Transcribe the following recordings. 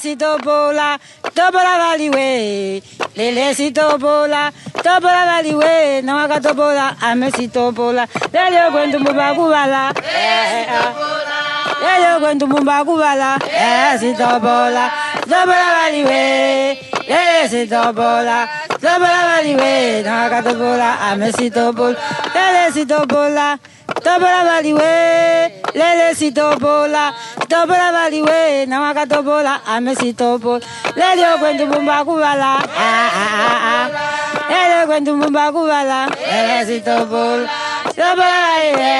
sitobola, tobola baliwe. Lele sitobola, tobola baliwe. Nawakatobola, ame sitobola. Lele kwendu mubakubala. Lele kwendu mubakubala. Sitobola, tobola baliwe. Lele sitobola, tobola baliwe. Nawakatobola, ame sitobola. Lele sitobola. Tobola baliwe, lele sitobola, tobola baliwe, nawakatobola, ame sitobola. Lele kwendu mubakubala. Ah ah ah ah. Lele kwendu mubakubala. Lele sitobola, tobola baliwe,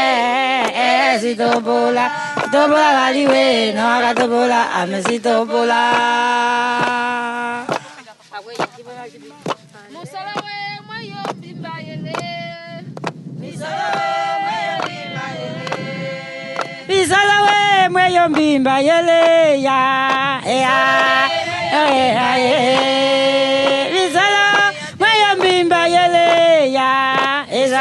lele sitobola, tobola baliwe, nawakatobola, ame sitobola. Musalawe mwayo mbimba yele. Bisala we mweyo mbimba yele ya ya ya ye. Bisala mweyo mbimba yele ya eza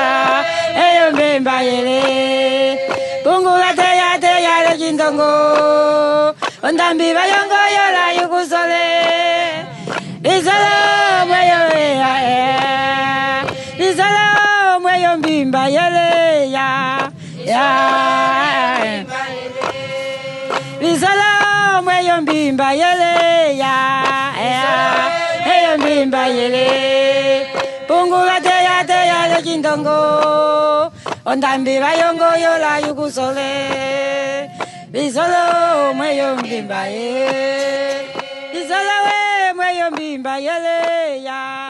eyo mbimba yele. Bungula teya teya le jindongo. Ondambi bayongo yola yukusole. Bisala mweyo ya ya. Bisala mweyo mbimba yele ya ya. Bisala mweyo mbimba yele ya ya eyo mbimba yele. Pungula teya teya le jindongo. Ondambi bayongo yola yukusole. Bisala mweyo mbimba ye. Bisala we mweyo mbimba yele ya.